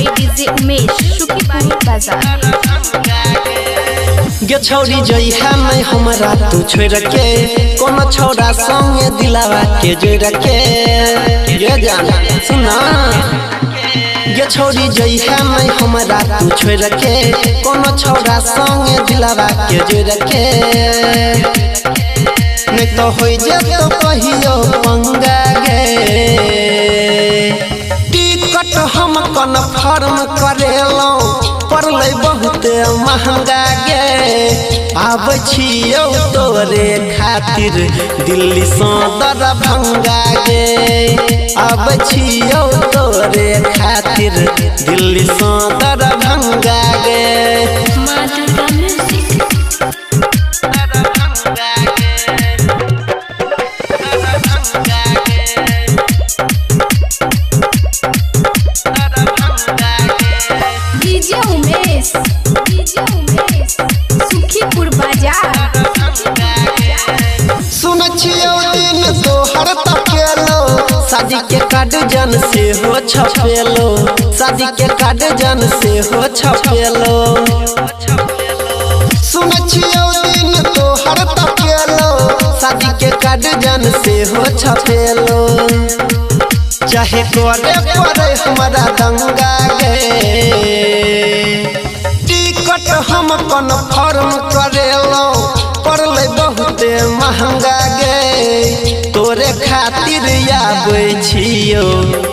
by DJ Umesh Sukhipur Bazar. गे छौरी जइहा नहीं हमरा तू छोड़ के, कोनो छौरा संगे दिलावा के जोड़ के। गे जान सुना, गे छौरी जइहा नहीं हमरा तू छोड़ के, कोनो छौरा संगे दिलावा के जोड़ के। नहीं तो हो जेतो कहियो पंगा गे। टिकट हम कन्फर्म करेलौं, पड़लै बहुत महंगा गे। आबै छियौ तोरे खातिर दिल्ली सँ दरभंगा गे। आबै छियौ तोरे खातिर दिल्ली सँ दरभंगा गे। माँ Durga music. DJ Umesh, DJ Umesh Sukhipur बाजार। सुन छियौ दिन तोहर तकेलो, शादी के कार्ड जन से हो छपेलो। शादी के कार्ड जन से हो छपेलो। सुन छियौ दिन तोहर तकेलो, शादी के कार्ड जन से हो छपेलो। चाहे करे पड़े हमरा दंगा गे। टिकट हम कन्फर्म करेलौं, पड़लै बहुते महंगा गे। तोरे खातिर आबै छियौ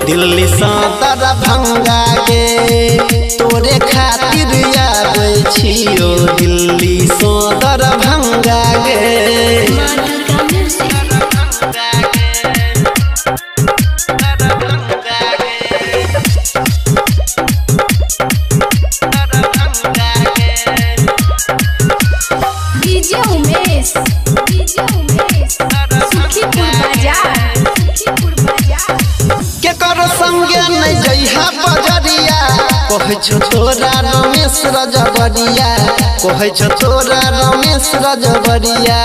दिल्ली सँ दरभंगा गे। तोरे खातिर आबै छियौ दिल्ली सँ दरभंगा गे। माँ Durga music. DJ Umesh, DJ Umesh Sukhipur बाजार। सुखीपुर बाजार। केकरो संगे नहीं जइहा बजरिया, कहै छौ तोरा रमेश रजबरिया। कहै छौ तोरा रमेश रजबरिया।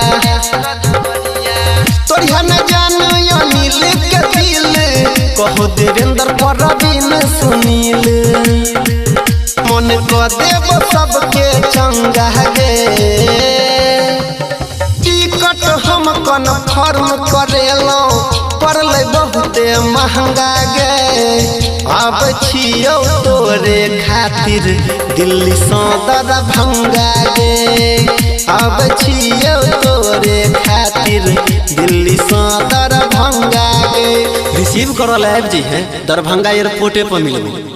तोरिहा न जान अनिल के दिल, कहो देवेंद्र परवीन सुनील। मन क देब सबके चंगा गे। टिकट हम कन्फर्म करेलौं, पड़लै बहुते महंगा गे। आबै छियौ तोरे खातिर दिल्ली सँ दरभंगा गे। आबै छियौ तोरे खातिर दिल्ली सँ दरभंगा गे। रिसीव करल आबि जइहे, दरभंगा एयरपोर्टे पर मिलबै।